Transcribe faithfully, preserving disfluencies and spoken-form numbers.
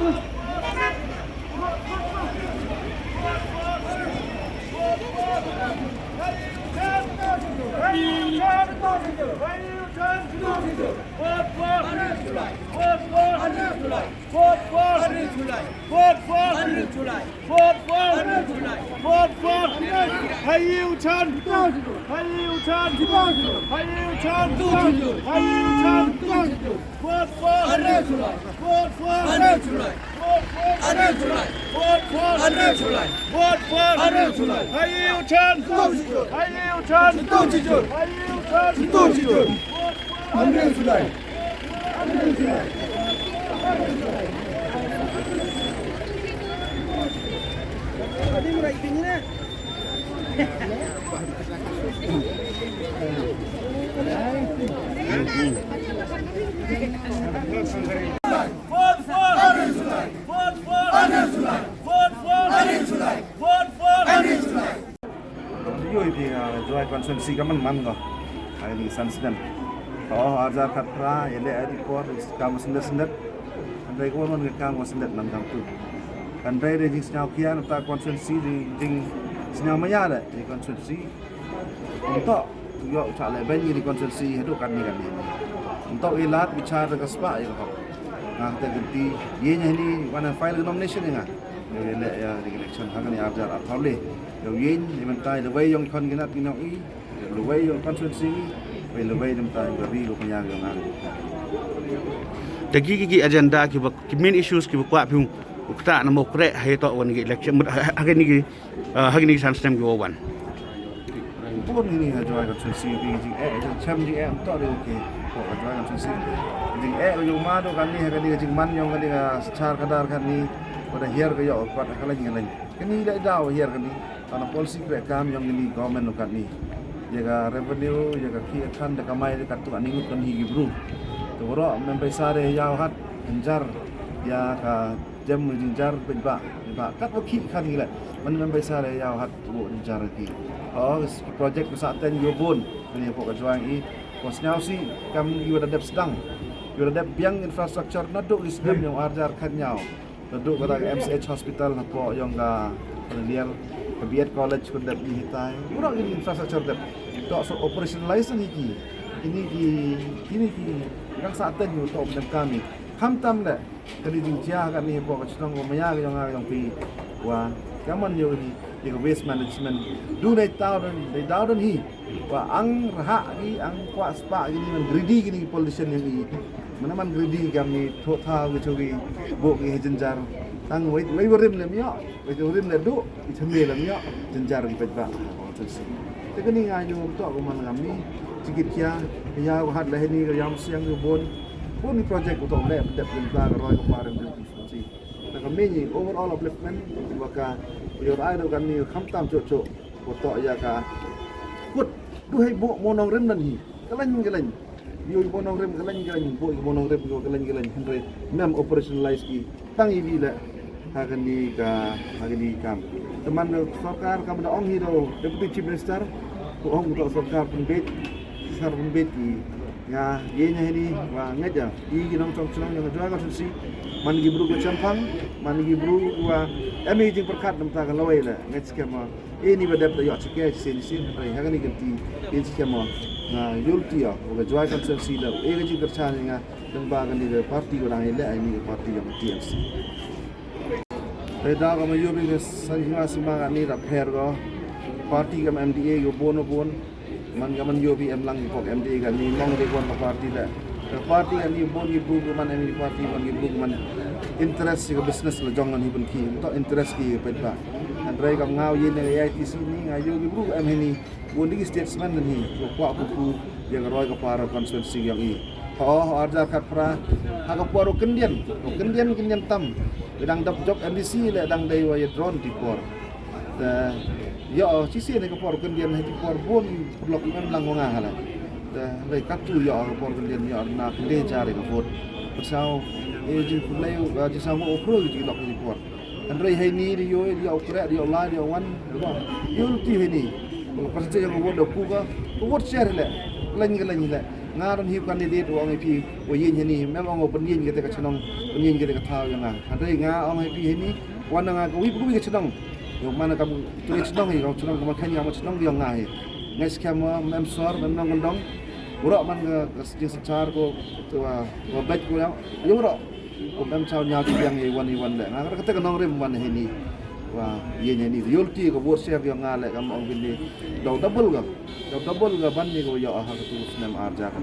Vote for Unreal July. Vote for Unreal July. Vote for Unreal July. Vote for Unreal July. Vote for Unreal July. Hayu Chan. Hayu Chan. Hayu Chan. Hayu Chan. Vote for Unreal July. Vote for Unreal July. Vote for Unreal July. Vote for Unreal July. Vote for Unreal July. Hayu Chan. Hayu Chan. Hayu Chan. Vote for Unreal July. Vote for Unreal July. Vote for Unreal July. Vote for Unreal July. Vote for Unreal July. Yoo i phi, ah, Jowai constituency ka man man ko. Ai ni san snem. Oh, arjar khat phra, yale ai di por, kam sendet sendet. Hynrei ko wan ka kam ko sendet man kam tu. Hynrei de jingsñiaw khia na ta constituency, di jingsñiaw maya le di constituency. Ntok yoh u chah le ben i di constituency hadooh katni katni. Ntok i lad bichar da ka spah i ka hok. Nga te kynti ye nya hini wan file ka nomination i nga. Yow le ya di election ha kani arjar arphaw le. Yow yen i mynta i lawei yong khon ki nat ki nong i. Lawei yong constituency i. Wei lawei i mynta i ka ri ko panyang yong nga. Te ki ki ki agenda ki ba, ki main issues ki ba kwah phi u kata na mo kre ha to wan ki election mut ha, ha kani ki, ah, ha kani ki san snem ki wa wan. Bun ini ha Jowai constituency ki jing eh, jing chem jing eh, ntok de okay. Ko ha Jowai constituency. Jing eh, jing ma do kani ha kani jing man yong kani ka char kadar kani. Pada hiar ka yoh, pada ka lain ka lain. Kani da daw hiar kani. Tana policy kre kam yong kani government u kani. Ya ka revenue, ya ka ki kan da kamai da katu ani ngut kani ki bru. Tu ro member sare ya hat, enjar ya ka jem jinjar pynbah, pynbah. Kat wa ki kan gila. Man member sare ya hat wo jinjar ki. Oh, project sa ten yo bun. Kani ko ka Jowai i. Ko sñiaw si kam i wa da dep sdang. I wa da dep biang infrastructure na do i sdang yong arjar khat ñiaw. Nadooh kata ka M C H hospital hapoh yong ka Panyliar, ka B Ed College ko dep ni hitai. Ura ini infrastructure dep. Tok so operationalize ni ki. Ini ki, ini ki, rang sa ten yu tok dem kami. Khamtam le, kani jingjia kani hapoh ka chnong ko maya ka yong nga yong phi. Wa, kaman yo ini, ya ka waste management. Du dei tau don, dei tau don hi. Wa ang rhah ki, ang kwah spah ki ni man greedy ki ni politician yong i. Mana man greedy kam ni thok tha ki chogi bok ki he jinjar. Tang wei, wei warim le myo, wei warim le du, i chame le myo, jinjar ki pajba. Te kani nga yo tok ko man kam ni, chikit kia, ya ko hat le ni ko yam siang ko bon. Bon ni project ko tok le, dep lim ta ko roi ko parem ko si. Te kami ni overall upliftment, wa ka, yo ai do kam ni khamtam chok chok. Ko tok ya ka kut. Du hei bok mo nongrim nan hi. Ka lain ka lain. Yo i bok nongrim ka lain ka lain. Bok i bok nongrim ko ka lain ka lain. Hynrei mem operationalize ki. Tang i di le. Ha kani ka, ha kani kam. Te man ka sorkar kam da ong hi do Deputy Chief Minister. Ko ong ko sorkar pynbeit. Sorkar pynbeit ki. Nga ye nya hini wa ngeit ya. I ki nongchong chnong yong Jowai constituency. Man ki bru ko champang. Man ki bru wa em i jingpyrkhat namta ka lawei le. Ngeit skhem wa. Ini ba dep da yoh chike, chise, chise, hynrei ha kani ka ti, ini chike mo, nga yul ti yoh, wa ka Jowai constituency da, e ka jingkyrchan nga, dang ba kani ka party wa dang i le, ini ka party yong ka T M C. Te da ka ma yoh bi ka san hima sima kani da pher ko, party ka M D A ko bon bon, man ka man yoh bi em lang ki pok M D A kani, mong de kon ka party le. Ka party ani bon ki bru ki man, ani party man ki bru ki man. Interest ki business la jong ani pun ki. To interest ki pet ba. Hynrei kam nga u yin A I T C ni nga yoh ki bru em hini. Bon di ki statesman ni. Ko kwah ku ku ya ka roi ka para constituency yong i. Ho, ho, arjar khat phra. Ha ka por u kyndian. U kyndian, kyndian tam. Dang dap jop M D C le dang dei wa ya drone di por. Te, yoh, chisi ne ka por kyndian ha ki por bon, lok man lang wa nga hala. Te, dei katu yoh ka por kyndian yoh na kyndian jari ka vote. Pasal, e, jingpynlei, e, jingsaw mo okro ki lok ki por. Hynrei hei ni di yoh, di yoh kre, di yoh lai, di yoh wan, di yoh. Yoh ti hei ni. Ko percentage ka vote da ku ka, ka vote share le. Lain ka lain le. Nga don hi u candidate wa ong i phi wa yin hini, mem ong wa pynyieñ kate ka chnong, pynyieñ kate ka thaw yong nga. Hynrei nga ong i phi hini, wa na nga ka wi ka wi ka chnong. Yow man kam tu chnong hi, ka chnong ka man khen ka chnong yong nga hi. Ngai skhem wa mem sor, mem nongkyndong. Waroh man ka, ka jingchar ko, wa, wa beit ko yong, yow waroh. Kum em chaw ñiaw chi biang i wan i wan le. Nga kata ka nongrim wan hini. Wa, ye ni ni. Yol ti ka vote share yong nga le kam ong bin ni. Daw double ka. Daw double ka ban ni ka wa yoh ha ka tu snem ar ja ka.